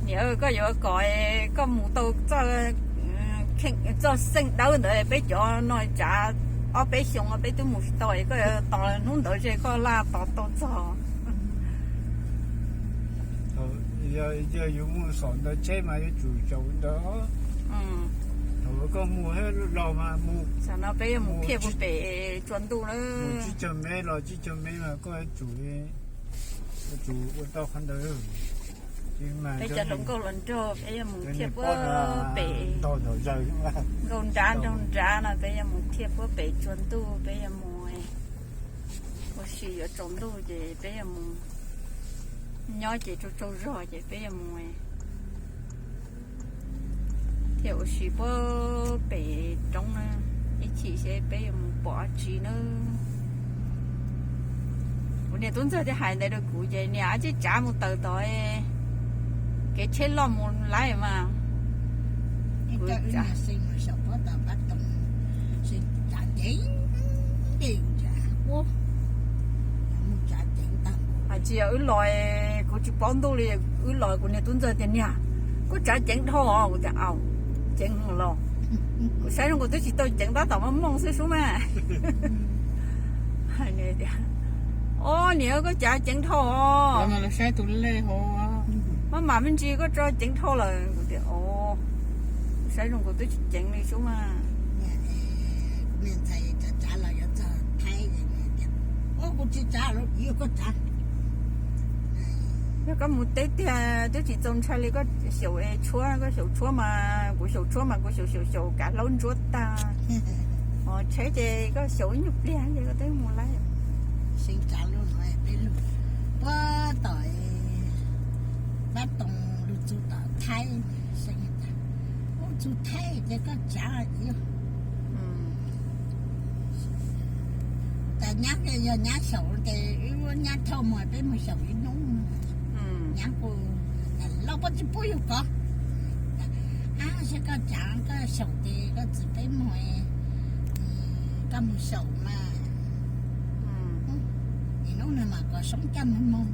Niam, koj yuav kom koj mus tau txoj xeej dawb ntawd, peb cov no tsav ob peb xyoo peb twb mus tsis tau, koj tos hnub ntawd ces koj laj tos tau txog. Yog yuav mus saum ntawd tsheb mas yuav tsum zaum ntawd. Thaum koj mus los mas mus, tam no peb yuav mus thiaj puag pem tsua ntuj na. Mus tsib caug mev los tsib caug mev mas koj yuav tsum, yuav tsum ua tau qhov ntawd. Peb cov hluas nkauj hluas nraug peb yuav mus thiaj puag pem nraug nrab, nraug nrab no peb yuav mus thiaj puag pem tsua ntuj, peb yuav mus ua si yuav tsaus ntuj ces peb yuav mus, nyob ces tsaug tsaug zog ces peb yuav mus thiaj ua si puag pem roob na, ib chim seb peb yuav mus pom dab tsi na. Kuv niag tub ntxawg thiaj hais ntawd rau kuv ces niam, cia li tsav mus taws tod, kev tsheb loj mus lawm mas. Hais tsis yog wb los, kuv tsis paub ntuj li, wb los kuv niag tub ntxawg tias niam, koj tsav ceev dhau os. Kuv tias au, ceev los. Kuv saib zoo nkaus twb tsis tau ceev, tab tom mooj mooj xwb sub mas. Hais tias, o niam, koj tsav ceev dhau os, maj mam me ntsis koj tso ceev dhau lawm. Kuv tias o, kuv saib zoo nkaus twb tsis ceev li sub mas. Kuv niag ntxhais tsav tsav los yuav txog Thaib, kuv tsis tsav los yuav koj tsav. Yog koj mus teb tiag twb tsis txaus ntshai li, koj xyaum tshuab, koj xyaum tshuab mas kuv xyaum tshuab mas kuv xyaum xyaum xyaum kav hlaub ntsuab tag. Tsheb ces koj xyaum ib nyuag pliag ces koj twb mus lawm. Puag tom Pab Toog lug txug tom Thaib, Pab Toog txug Thaib ces koj tsav. Tas nyab yog nyab xyaum ces wb nyab thauj mus peb mus xyaum ib hnub. Nyab kuj, Lauj, puab tsi pub yug kov. Ab, saib koj tsav koj xyaum ces koj txwm peb mus, koj mus xyaum mas. Ib hnub no mas kom Soob coj mus moog,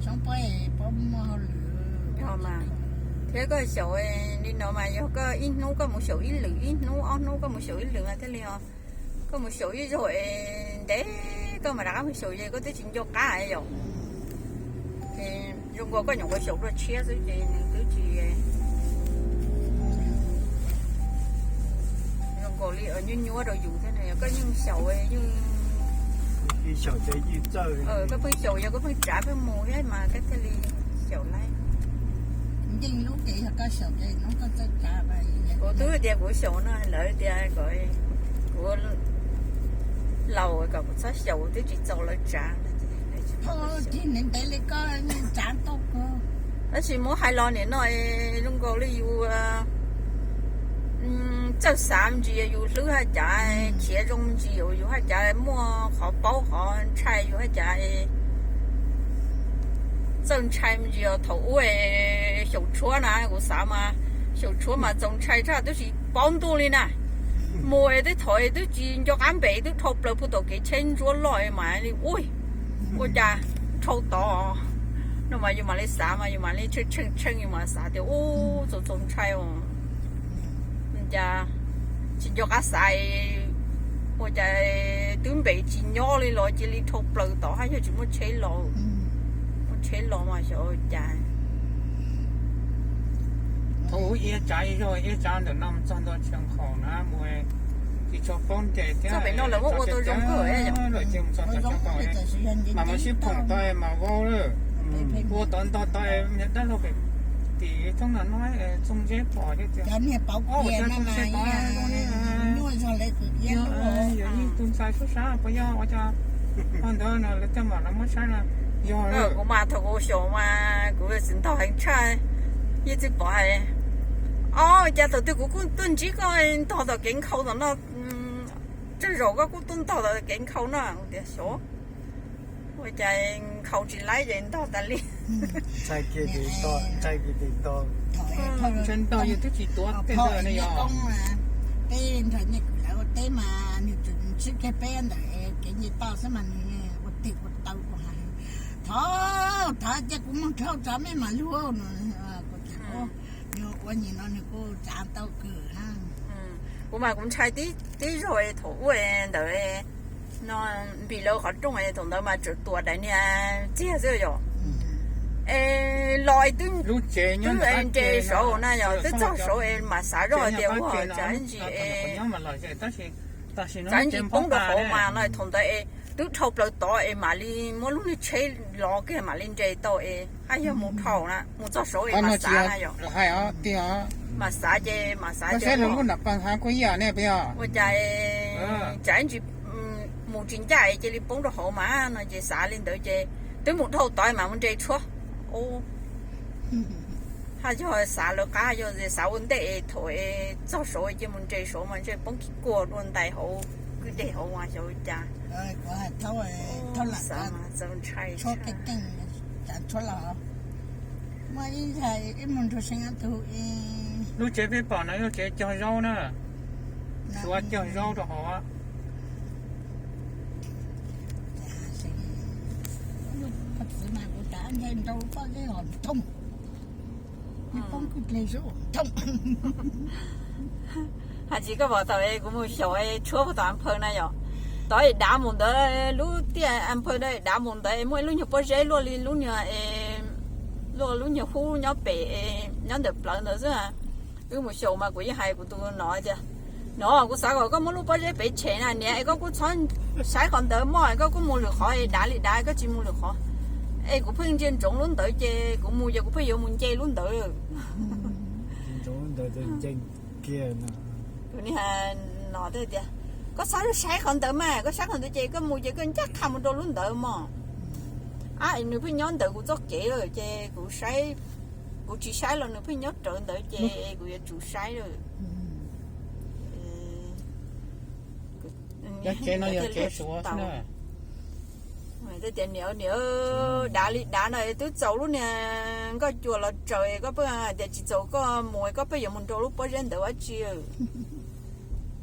Soob puab, puab muaj hauj lwm. Thiab koj xyaum li no mas yog koj ib hnub koj mus xyaum ib lwm, ib hnub ob hnub koj mus xyaum ib lwm mas thiaj li os. Koj mus xyaum ib zaug es ntev koj mam rov qab mus xyaum ces koj twb tsis nco qab yom. Ces zoo nkaus koj nyuam qhuav xyaum dua tshiab xwb ces nws twb tsis, zoo nkaus li nyuaj nyuaj rau yus thiab, koj yeej xyaum, yeej, koj pheej xyaum yog koj pheej tsav pheej mus thiab mas koj thiaj li xyaum laib. Kuv twb tias kuv xyaum no lawv tias kom kuv laus kom kuv txhob xyaum twb tsis txaus lawv tsav. Tab sis muab hais los nim no zoo nkaus li yus txawj xav me ntsis, yus hlwb haj cav, khiav zoo me ntsis, yus haj cav muaj qhov paub qhov ntshai, yus haj cav txawj ntshai me ntsis. Thaum ub xyaum tshuab na kuv xav mas, xyaum tshuab mas txaus ntshai tshaj twb tsis paub ntuj li na. Mus es twb thaum twb tsis nco qab npe twb dhau plaws puag tom kev tsheb ntsuab loj mas li ua cas dhau tod no mas yus mam li xav mas yus mam li tsheej tsheej tsheej yus mam xav tias ub txaus txaus ntshai os. Cas tsis nco qab xav, ua cas twb npe tsis nyob li los cia li dhau plaws tod hab yog tsis muaj tsheb los, muaj tsheb los mas xyov cas. Thaum ub iab tsav ib zaug, iab tsav ntawm no mus txog ntua Tshiab Nkhaus na mus, tsis tshua paub nres thiab. Txog pem no lawv muab ua tau zoo kawg lawm ces mus txog ntua Tshiab Nkhaus mas mus sib phoom tau mas vau lawm. Ua tod ntog tau niag dab laug pem tim thoob no no Txooj Zeb pom tias, ua cas Txooj Zeb pom zoo li, yog yeej tus ntxhais sub sab puas yog ua cas, ho ntawd no lawv thiaj mam los muab saib no. Yog kuv mas thaum kuv xyaum mas kuv txiv ntog heev tshaj, yeej tsis pom hais. Ob, cas thaum twg kuv kuj tuaj ntsib koj ntog tom kev nkhaus tom no, tsawg zaus koj kuj tuaj ntog tom kev nkhaus no tias xyov, ua cas nkhaus tsis laib ces ntog tas li. Ntshai kiag, ntshai kiag, ntshai ntog yus twb tsis tuav tej ntawd ne yog. Peb nrog nej kwv lawv ua teb mas nws tseem ntsib kiag peb ntawm kev nce toj xwb mas nws ua tig ua taw ua hais thov Thov cia kuv mus dhau tso mej mam lug no. Kuv tias, ua nyias no nws kuj tsav tau kawg na. Kuv mas kuv ntshai tib zaug thaum ub ntawd no, npis lawv qhov rooj thaum ntawd mas tseem tuam daim niag txiag xwb yom. Es los twb nres saud na yom, twb txog saud es mam xav zoj hais tias ua cas ntsis es txav ntsis poob rau hauv mas no thaum ntawd es twb dhau plaws tod es mam li muab lub niag tsheb los kiag mam li nres tau es haj yog mus dhau na, mus txog saud es mam xav na yom. Mam xav ces mam xav tias ua cas txav ntsis mus tsis ncaj es cia li poob rau hauv mas no ces xav li ntawd ces twb mus dhau tod mam mus nres tshuab. Haj yog xav lawv qab, yog xav ua ntej es thaum es txog saud cia mus nres saud mas ntshe poob kiag kuag dua ntais hauv kwj deg hauv mas xyov cas. Xav mas txaus ntshai. Lub tsev peb pom no yog tsev cog zaub na, suav cog zaub rau hauv. Hais tsis koj pom thaum es kuv mus xyaum tshuab puag tom Anphaw na yom, tod es dav mus ntawd lub tiaj Anphaw dav mus ntawd es muaj ib lub nyuag pob zeb luaj li lub nyuag, luaj lub nyuag hub nyob pem, nyob ntawm plawv ntawd xwb. Wb mus xyaum mas kuv yeej hais kuv tus nom tias, nom, kuv xav kom koj muab lub pob zeb pem tshem na niam, es koj kuj txhob saib qhov ntawd mog, koj kuj mus lwm qhov es dav li dav, koj tsis mus lwm qhov. Es kuv pheej ntsia ntsoov lub ntawd ces kuv mus ces kuv pheej yuav mus nce lub ntawd. Kuv niag nom thiaj tias, koj txhob saib qhov ntawd mas, koj saib qhov ntawd ces koj mus ces koj ncaj qha mus rau lub ntawd mog. Ab, nws pheej nyob ntawm kuv txoj kev lawm ces kuv saib, kuv tsis saib los nws pheej nyob rawv ntawd ces kuv yuav tsum saib lawm. Yog tsev no yog tsev suav xwb na. Thiaj tias, niam, niam, dav li dav no twb txaus lub niag nkoj cua los tsaws, koj pheej hais tias tsis txaus koj mus, koj pheej yuav mus nrau lub pob zeb ntawd dab tsi.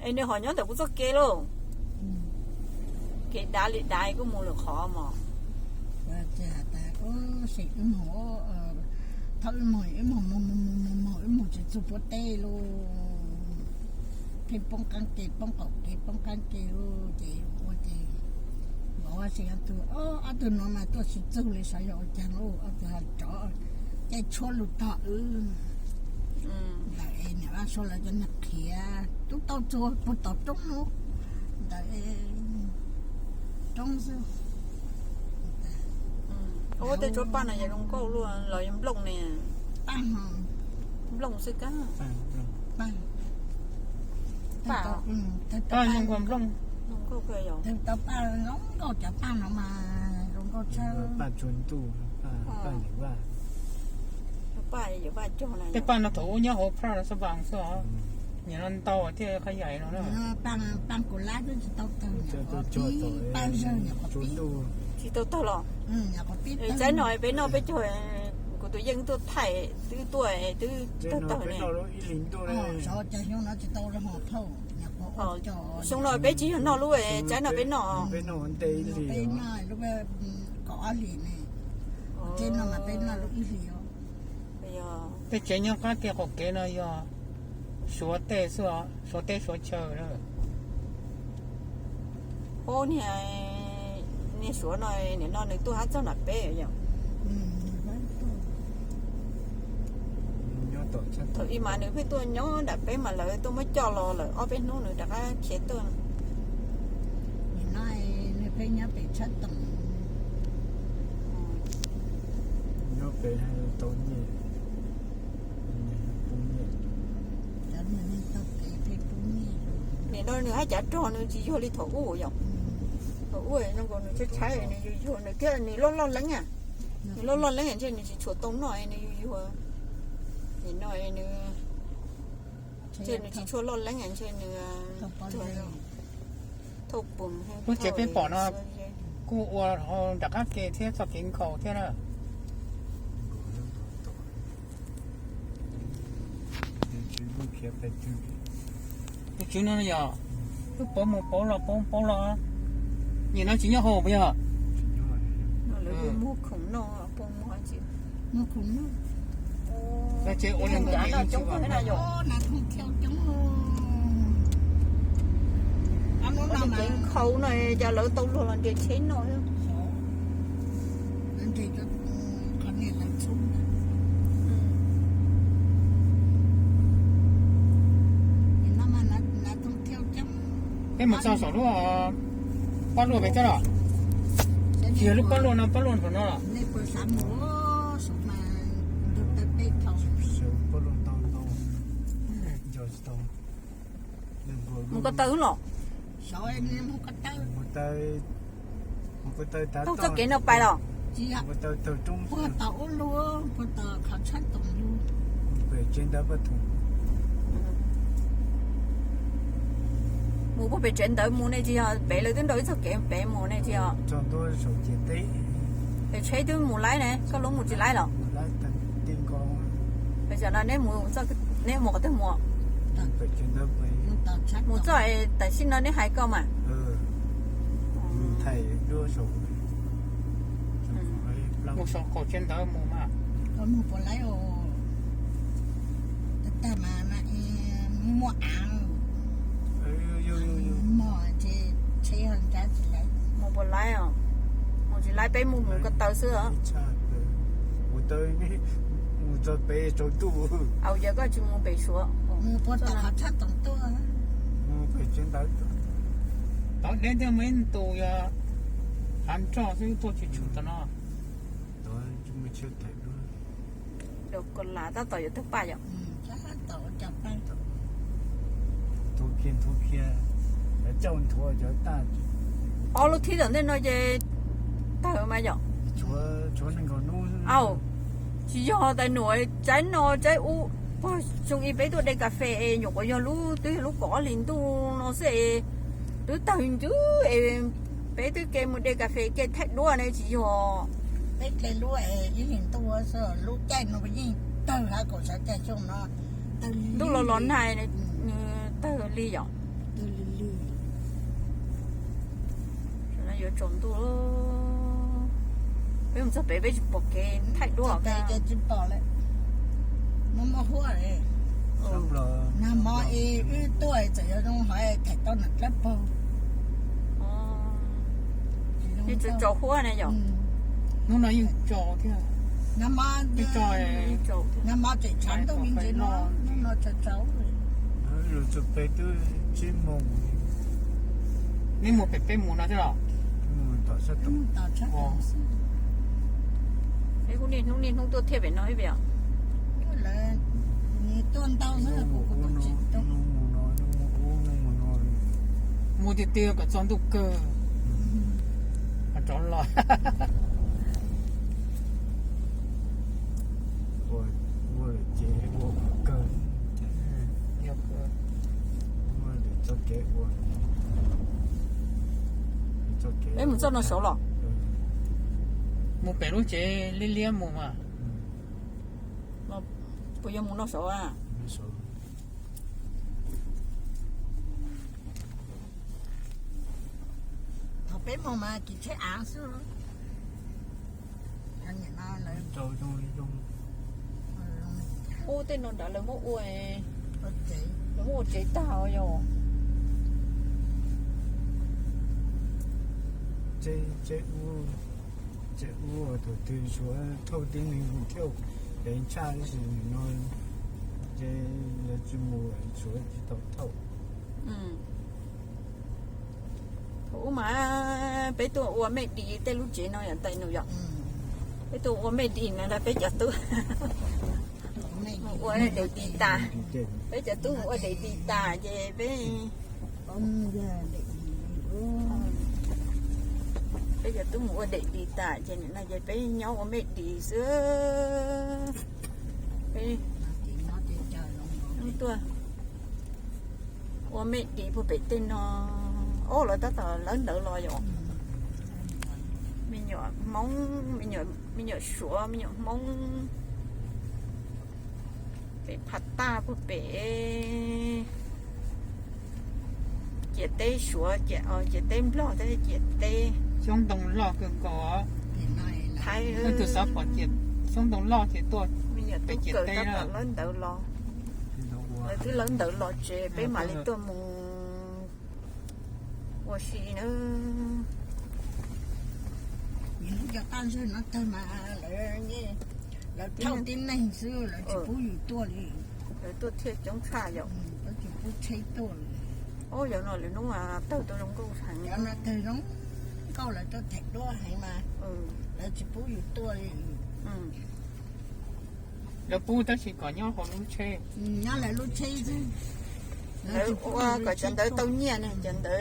Es nws ho nyob ntawm kuv txoj kev lauj. Kev dav li dav kuj mus lwm qhov mog. Thaum wb mus, wb mus mus mus mus mus wb mus tsis txog puab teb lauj, pheej poob qaab ke, poob qaum ke, poob qaab ke lauj ces ua ces, ua tsis tau, ob tug no mas tuaj tsis txug li, xyov yog ua caag lauj, ob tug ho rov caij tshuab lug tog wb ntawd es niam Vaj Sua lawv cov niag qhiav tub tau txug puag tom roob lub ntawd, roob xwb. Ua tej tshuab paj no yog zoo nkauj luaj los yog nplooj ne? Nplooj xwb kab. Tau paj zoo nkauj cov paj no mas zoo nkauj tshaj. Paj yuav Vaj cog na. Tej paj no thaum ub nyob hauv Praj Xab Vas xwb os. Nim no ntau thiaj qhov yaim no na. Paj kuv lab twb tsis tau tawg, paj zawg nyuam qhuav pib. Tsis tau tawg los? Tsaib no peb noj peb caug, kuv tus yeej tuaj thaij twb tuaj twb tawg tawg ne. Xyov cas xyoo no tsis tau hom phauj, xyoo no peb tsis yog noj lub, tsaib no peb noj. Peb noj lub kaum ob hlis ne, tsaib no mas peb noj lub ib hlis os. Tej tsev nyob qab ke qaum kev no yog Suav tej xwb, Suav teb Suav chaw na. Ub, niag Suav no nim no nws tuaj hab txog nram peb yom? Thaum ub mas nws pheej tuaj nyob nram peb mas lawv tuaj muab coj los lawm ob peb hnub nws rov qab khiav tuaj. Nim no nws pheej nyob pem tshab toom. Nim no nws hab cav rog nws tsis yog li thaum ub yom. Thaum ub zoo nkaus nws tshaib tshaib, nws yuag yuag, nws thiab nws loj loj leeb a. Nws loj loj leeb ntshe nws tsis tshua tau noj, nws yuag yuag. Nim no nws ntshe nws tsis tshua loj leeb ntshe nws thauj pum. Lub tsev peb pom no kuj ua nram qab ke thiab txoj kev nkhaus thiab na. Tus tswv no yog wb pauv mus pauv los pauv pauv los, nim no tsis nyob hauv puas yog? Muag khoom noj, pog muag tsis muag khoom noj. Cov no coob kawg na yom. Ces nkhaus no cas lawv tau luag los nres tsheb noj. Peb mus txog saum lub pob luaj pem teb los? Tsis yog lub pob luaj no, pob luaj saum no los? Mus ko taw los? Taug txoj kev no pais los? Mus puag pem tsev ntawd mus ne tsis yog? Pem lawv twb nrau ib txoj kev pem mus ne tsis yog? Es tsheb twb mus laib ne, koj lub mus tsis laib los? Tam sim no neb mus, neb mus qhov twg mus? Mus txoj tam sim no neb hais koj mas. Mus saum qaum tsev ntawd mus mas. Mus puas laib os? Mus tsis laib peb mus mus ko taw xwb os. Au, yog koj tsis mus pem Suav. Tod deb thiab muaj ib ntu yog hav nroj xwb tuaj tsis tshwm tom no. Los ko las tab tom yuav tawg paj yom. Ob lub thib tom ntej no ces tawg mas yom. Au, tsis yog tais num, tsaib no tsaib ub, pog xyoo ib peb tuaj de kas fes es nyuam qhuav yog lub twb yog lub kaum ob hlis ntuj no xwb es twb tawg ncwb es peb twb ke mus de kas fes ke thaij duab ne tsis yog. Peb ke lub ib hlis ntuj, lub caij no yeej tawg hab kaum xya caij xyoo no. Ntuj los los nag, tawg li yom. Yuav tsaus ntuj, peb mus txog pem peb tsis pom kev thaij duab. Nag hmo es wb tuaj txawm yuav zoo hov thaij tau nram dlawb paug. Yeej tsaus huab na yom. Hnub no yeej tsaus thiab. Nag hmo tseem tshav ntuj li ntawd no, hnub no tsaus tsaus. Neb mus pem peb mus no thiab los? Peb kuj niaj hnub niaj hnub tuaj thiab pem no ib pliag. Tuaj ntau xwb. Mus tiag tiag kom txog ntuj kawg, rov los. Peb mus txoj no saud los? Mus pem lub tsev liab liab mus mas. Puas yog mus no saud a? Thaum peb mus mas kis tsheb av xwb. Ub, tej no nrad lawv muab ua, lawv muab ua tsev tag yom. Tsev ub thaum twg Suav thauj tib neeg mus thiab, pem tshaj ib sim no ces lawv tsis mus, Suav tsis tau thauj. Thaum ub mas peb tuaj ua mej dis tej lub tsev no yom, tais num yom. Peb tuaj ua mej dis na, peb cov tub mus ua daim dis tas, peb cov tub mus ua daim dis tas ces peb, peb cov tub mus ua daim dis tas ces nim no ces peb nyob ua mej dis xwb. Peb tuaj ua mej dis puag pem tej no. Ob, lawv tab tom lawv ntawd los yom. Me nyuam Hmoob, me nyuam Suav, me nyuam Hmoob. Pem Phav Taj puag pem ciam teb Suav, ciam teb Nplog thiab ciam teb. Xyoob ntoo loj kawg nkaus. Thaib, leej twg xav pom ciam xyoob ntoo loj ces tuaj pem ciam teb na. Lawv ntawd los, lawv twb lawv ntawd los tsev peb mam li tuaj mus ua si na. Cov qaj zog no tag mas lawv thauj tib neeg xwb, lawv tsis pub yus tuaj li. Lawv tuaj thiaj coob tshaj yom. Lawv tsis pub tsheb tuaj li. Yog no lwm hnub tawg tau zoo nkauj heev. Cov no tawg zoo nkauj, lawv tuaj them duab heev mas lawv tsis pub yus tuaj li. Lawv pub tab sis kom nyob hauv lub tsheb. Nyob lawv lub tsheb xwb. Lawv ua kom cov ntawd tau nyiaj ne, cov ntawd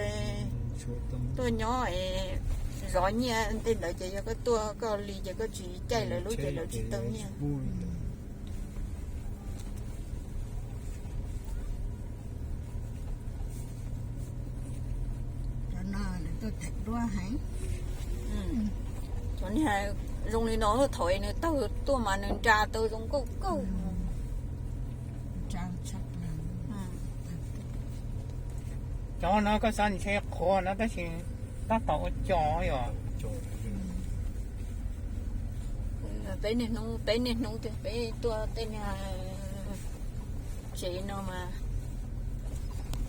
tuaj nyob es zov nyiaj tej ntawd ces yog koj tuaj koj li ces koj tsis caij lawv lub ces lawv tsis tau nyiaj. Cov no lawv tuaj them duab heev. Cov niag zoo li no thaum es nws tawg tuaj mas nws nra tau zoo nkauj kawg. Cov no koj xav ntshe qhuav no tab sis tab tom ua co yom. Peb niaj hnub, peb niaj hnub tiag, peb tuaj tej niag tsev no mas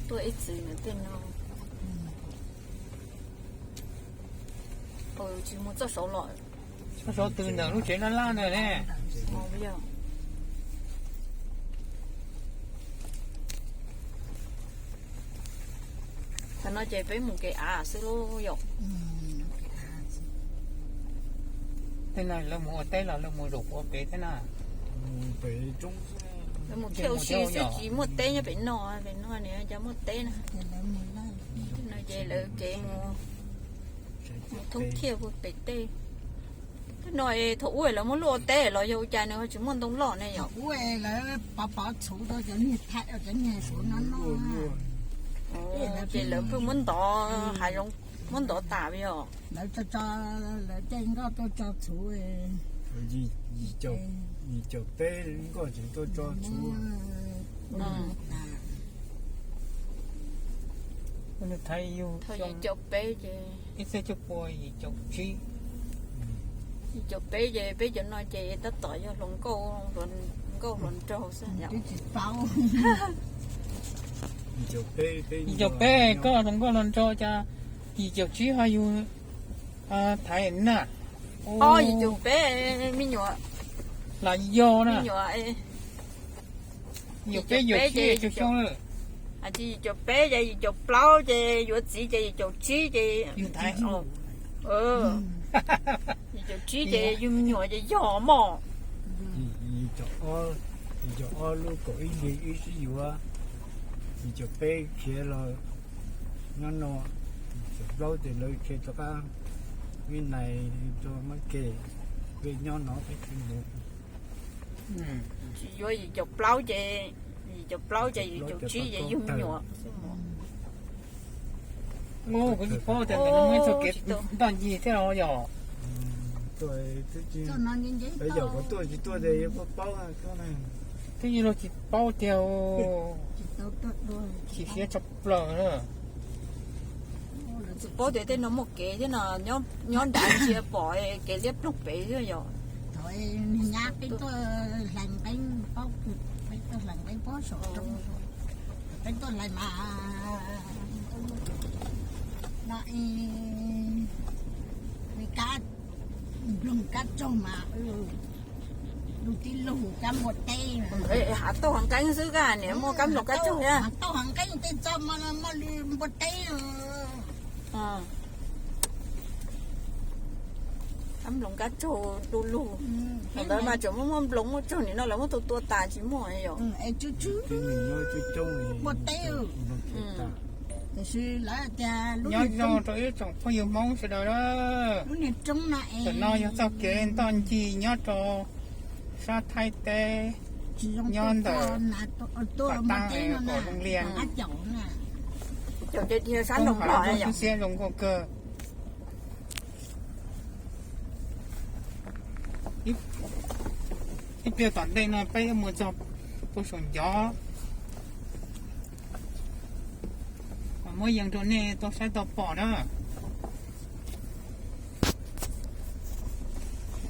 tuaj ib txwm na tej no. Tsis mus txoj saud los. Txoj saud twg ntawm lub tsev laj laj ntawd ne? Thaum no ces peb mus kev av xwb lauj yom. Tej no lawv mus ua teb los lawv mus zaum ua kev thiab na? Lawv mus thiaj ua si xwb, tsis muaj teb nyob pem no, pem no niam cas muaj teb na. No ces lawv kev mus thoob thiaj pem tej. Tej no es thaum ub lawv muab luaj ua teb los yog ua cas nws tsis muaj ntoo loj ne yom? Ub lawv pov pov txhuv rau cov niag thaib, cov niag suav no no. Ces lawv pheej muab ntov hav zoov, muab ntov tas yom. Lawv tso, lawv caij nkoj tuaj tso txhuv. Yim caum peb nkoj tseem tuaj tso txhuv. Thaum yim caum peb ces, ib txhiab cuaj pua yim caum tsib, yim caum peb ces peb cov no ces tab tom yog hluas nkauj, hluas nkauj hluas nraug xwb. Yim caum peb koj hluas nkauj hluas nraug cas yim caum tsib ho yug thaiv na. Yim caum peb me nyuam los yog na. Yim caum peb ces yim caum xyoo lawm. Yim caum peb ces yim caum plaub ces yuav txiv ces yim caum tsib ces yim caum tsib ces yug me nyuam ces yog mog. Yim caum ob lub kaum ib hlis wb sib yuav, yim caum peb khiav los nyob no, yim caum plaub ces lawv khiav rov qab Vib Nais rau Mab Ke, peb nyob no peb tsis mus. Tsis yuav yim caum plaub ces, yim caum plaub ces yim caum tsib ces yug me nyuam. Kuv tsis paub tias ntawm no muaj ib txoj kev ntoj ncig thiab los yog. Twb yog luag tsis paub tiag, chim siab tshaj plaws na. Tsis paub tias tej no muaj kev thiab no, nyob nrad ntsia pom kev liab ploog pem xwb yom. Thaum niag nyab peb tuaj hlais nqeeb, paub peb tuaj hlais nqeeb pob saum roob, peb tuaj hlais mas no, kab nploog kab tsaug mas lug tib lug kab npua teb. Hav tauj hav nqeeb xwb kab niam muaj kab nploog kab tsaug thiab. Hav tauj hav nqeeb tej txoj mas muaj li npua teb. Kab nploog kab tsaug du lug. Thaum ntawd mas tseem muaj muaj nploog muaj tsaug, nim no lawv muab tua tua tas tsis muaj yom. Npua teb. Tiam sis lawv tias nyob zoo rau ib tsoom phooj ywg Hmoob sawv daws na. Tam no yog txoj kev ntoj ncig nyob rau sab Thaib teb, nyob ntawm Pam Taab es pom zoo li Toob Hav Toob Xub Xiab zoo nkauj kawg. Ib pliag tom ntej no peb yuav mus txog puag saum ncov, muab yees rau nej tau saib tau pom na.